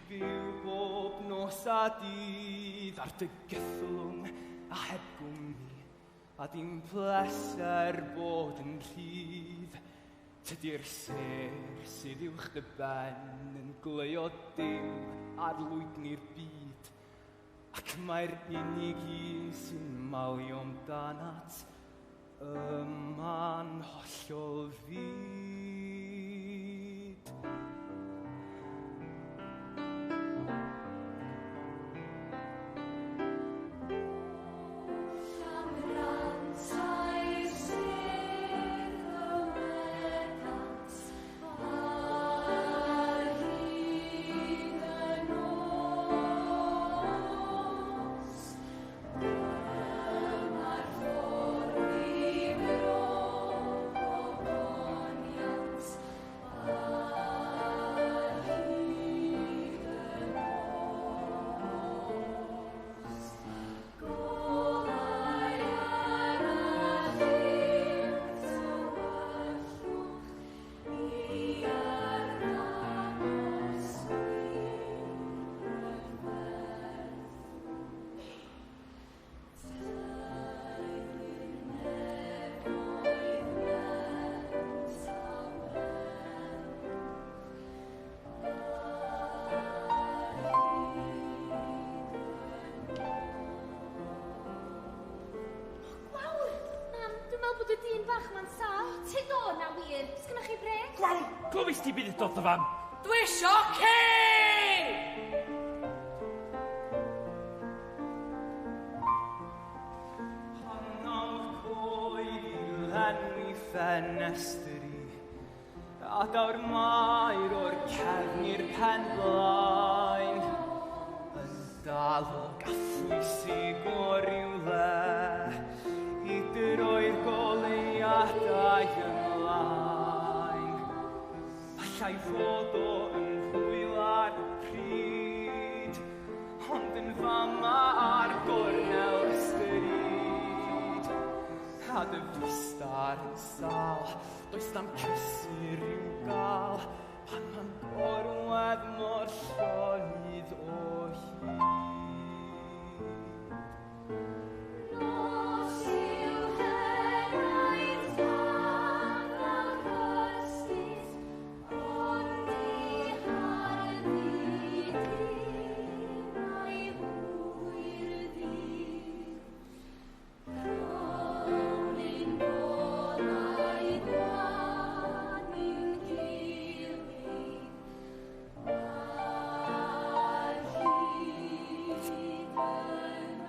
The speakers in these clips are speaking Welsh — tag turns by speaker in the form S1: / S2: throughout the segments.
S1: byw bob nos a dydd ar dy gythlwng a heb gwmni, a dim pleser bod yn rhydd. Tydi'r sêr sydd uwch dy ben yn gleuo dim ar lwydni'r byd, ac mae'r unig un sy'n malio amdanat yma'n hollol fud.
S2: Gwawr! Mam, dwi'n meddwl bod y dyn bach ma'n sâl. Tyd o na wir. Sgynnoch chi bres?
S3: Gwawr! Glywis ti beth ddoth dy fam?
S4: Dwi isio ci!
S1: Honnodd coed i lenwi ffenestri, a daw'r maer o'r cefn i'r pen blaen, yn dalog a phwysig o rywle, i droi'r goleuadau ymlaen. Allai fod o yn hwyl ar y pryd, ond yn fama ar gornel y stryd. A dy fustar yn sâl, does na'm cysur i'w gael, pan ma'n gorwedd mor llonydd o hyd.
S2: Nos yw henaid tân fel cystis, ond i harddu di mae hwyr ddydd. Rhown ein golau gwan i'n gilydd ar hyd y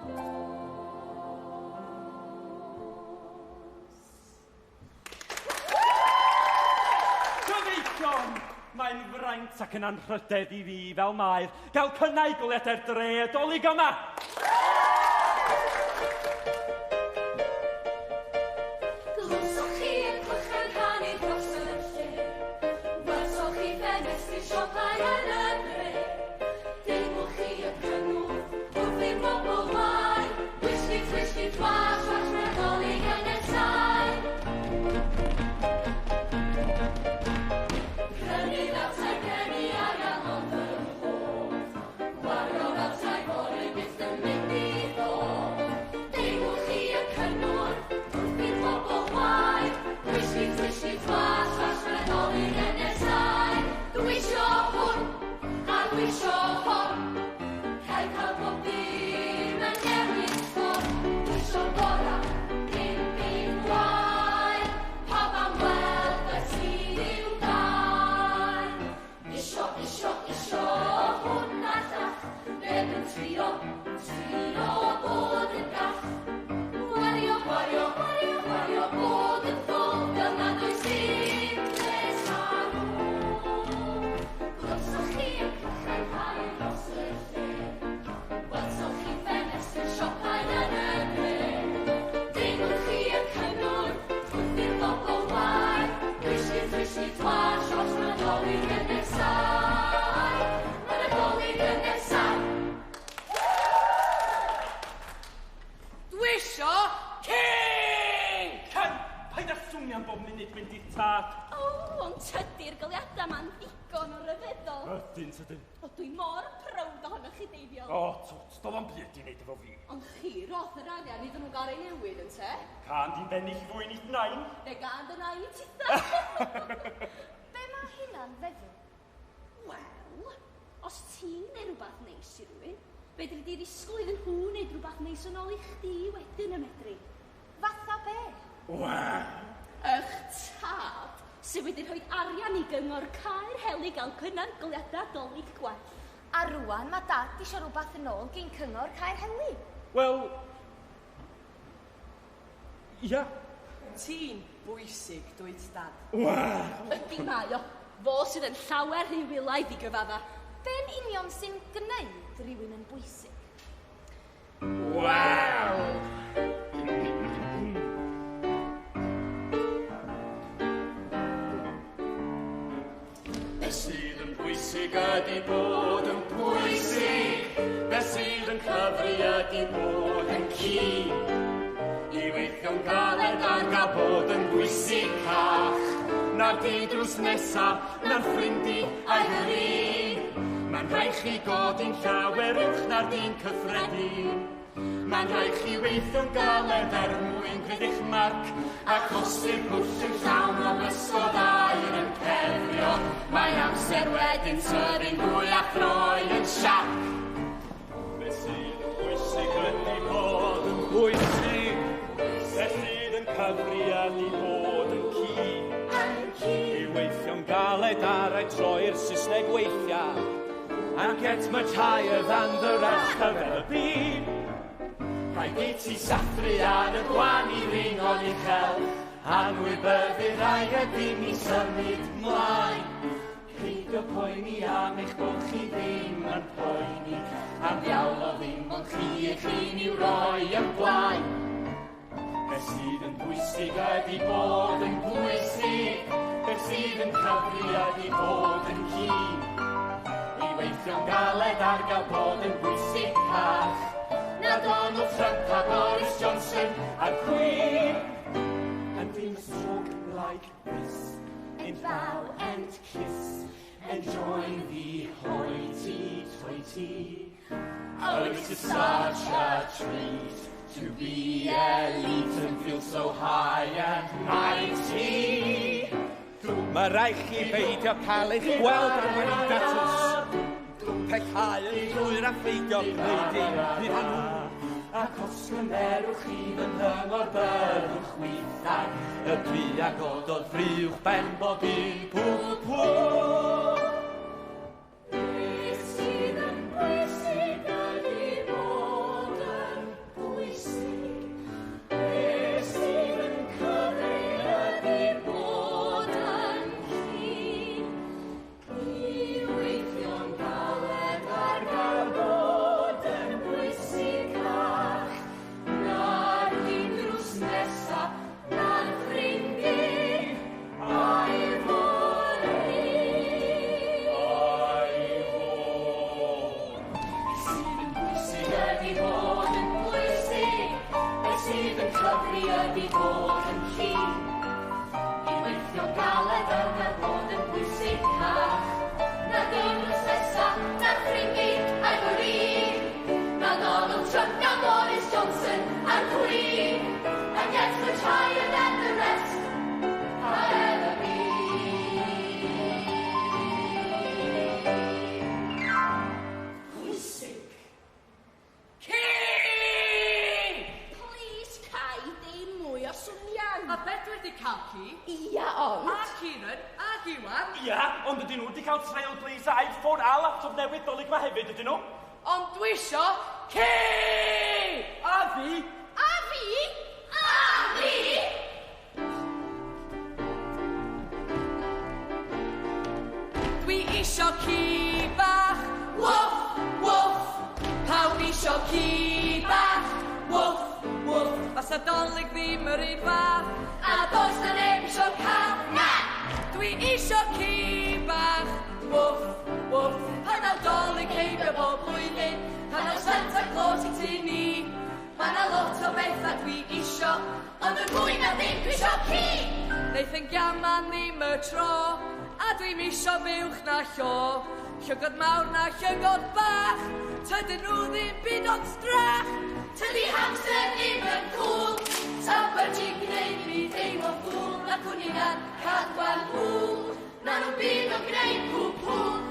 S2: nos.
S3: Gyfeillion! Mae'n fraint ac yn anrhydedd i fi, fel maer, gael cynnau goleuadau'r dre y Dolig yma!
S2: Glywsoch chi y clychau'n canu dros y lle? Welsoch chi ffenestri siopau yn y dre? Deimlwch chi y cynnwrf wrth i'r bobl wae? Wisgi, twisgi, twas, twas, mae'r Dolig yn nesáu. Prynu fel tai gen i arian ond yn hoff. Gwario fel tai fory byth yn mynd i ddod. Deimlwch chi y cynnwrf wrth i'r bobl wae? Wisgi, twisgi, twas, twas, mae'r Dolig yn nesáu. Dwi isio hwn, a dwi isio hon. Rhaid cael pob dim yn newid sbon. Dwi isio gora, dim byd gwael. Pawb am weld beth sydd i'w gael. Isio, isio, isio hwn a'r llall. Neb yn trio, trio bod yn gall. Gwario, gwario, gwario, gwario bod yn ffôl fel nad oes dim pres ar ôl. Glywsoch chi y clychau'n canu dros y lle? Welsoch chi ffenestr siopau yn y dre? Deimlwch chi y cynnwrf wrth i'r bobl wae? Wisgi, twisgi, twas, os mae Nadolig yn nesáu. Mae Nadolig yn nesáu.
S4: Dwi isio ci!
S3: Cyn! Paid â swnian bob munud mynd i'r tad.
S2: O, ond tydi'r goleuadau ma'n ddigon o ryfeddol.
S3: Ydyn, tydyn.
S2: O, Dwi mor proud ohonoch chi, Deifiol.
S3: O, twt, doedd o'm byd i wneud efo fi.
S2: Ond chi roth yr arian iddyn nhw gael ei newydd, ynte?
S3: Can di'n bennill fwy nid nain.
S2: Fe gan dy nain titha.
S5: Be mae hynna'n feddwl?
S2: Wel, os ti'n neud rhywbeth neis i rywun, fedri di ddisgwyl iddyn nhw wneud rhywbeth neis yn ôl i chdi wedyn y medru.
S5: Fatha be?
S3: Wel.
S2: Ych tad, sydd wedi rhoi arian i gyngor Caer Heli gael cynnal goliadau Dolig gwell.
S5: A rwan mae dad isio rhywbeth yn ôl gyn cyngor Caer Heli.
S3: Wel, ia.
S4: Ti'n bwysig, dwyt dad.
S3: Wel.
S2: Ydy mae o. Fo sydd yn llawer rhy wylaidd i gyfadda.
S5: Be'n union sy'n gwneud rhywun yn bwysig?
S3: Wel.
S6: Be sydd yn bwysig ydy bod yn bwysig. Be sydd yn cyfri ydy bod yn keen. I weithio'n galed ar gael bod yn bwysicach. Na'r didrws nesa, na'r ffrindi a'i ddrin. Mae'n rhaid chi godi'n llawer uwch na'r dyn cyffredin. Mae'n rhaid chi weithio'n galed er mwyn gwneud eich marc, ac os yw'r pwll yn llawn o bysgod aur yn pefrio, mae amser wedyn tyfu'n fwy a throi yn siarc.
S3: Be sydd yn bwysig ydy bod yn bwysig. Be sydd yn cyfri ydy bod yn keen. I weithio'n galed ar ei troi'r Saesneg weithiau. And get much higher than the rest have ever been.
S6: Rhaid i ti sathru ar y gwan i ringo'n uchel, anwybyddu rai ydyn ni symud mlaen. Peidio poeni am eich bod chi ddim yn poeni, am ddiawl o ddim ond chi eich hun i'w roi yn blaen. Be sydd yn bwysig ydy bod yn bwysig, be sydd yn cyfri ydy bod yn keen. I weithio'n galed ar gael bod yn bwysicach, na Donald Trump a Boris Johnson a'r Queen.
S3: And we must talk like this, and bow and kiss, and join the hoity-toity.
S6: Oh, it's such a treat to be elite and feel so high and mighty.
S1: Mae rhaid chi beidio cael eich gweld ar wedi datws. Pellhau yn llwyr a pheidio gwneud dim byd â nhw.
S6: Ac os gymerwch chi fy nghyngor byddwch chwithau,
S1: Y dwi a gododd fri uwch ben bob un pw pw.
S2: Beth sydd yn bwysig ydy bod yn bwysig. Beth sydd yn cyfri ydy bod yn keen. I weithio'n galed ar gael bod yn bwysicach na'r dyn drws nesa, na'r ffrindi a'i fory.
S6: Beth sydd yn bwysig ydy bod yn bwysig, beth sydd yn cyfri ydy bod yn keen.
S2: I weithio galed ar gael bod yn bwysicach na dyn drws nesa, na'r ffrindi a'i fory. Na Donald Trump, na Boris Johnson a'r Queen. And get much higher than the rest have ever been.
S6: Bwysig.
S4: Ci!
S2: Please, Kai, dim mwy o swnian.
S4: A be dwi wedi cael ci?
S2: Ia, ond...
S4: A Kieran, a Iwan.
S3: Ia, ond ydyn nhw wedi cael Trailblazer, iPhone a laptop newydd Dolig ma hefyd, ydyn nhw?
S4: Ond dwi isio ci!
S3: A fi!
S2: A fi! A fi!
S4: Dwi isio ci bach, woof, woof. Pawb isio ci bach, woof, woof. Fasa Dolig ddim yr un fath, a does na neb isio cath.
S2: Na!
S4: Dwi isio ci bach, woof, woof. Pan daw Dolig heibio bob blwyddyn, pan daw Santa Claus i tŷ ni. Mae 'na lot o bethau dwi isio,
S2: Ond yn fwy na ddim dwi isio ci!
S4: Neith yn gaman ddim y tro, a dwi'm isio buwch na llo. Llygod mawr na llygod bach, tydyn nhw ddim byd ond strach.
S2: Tydi hamster ddim yn cŵl, Tybed ti'n gwneud fi deimlo ffŵl, Na cwningan cadwa'n hŵl, Na nhw'n byd o'n gwneud pw pw.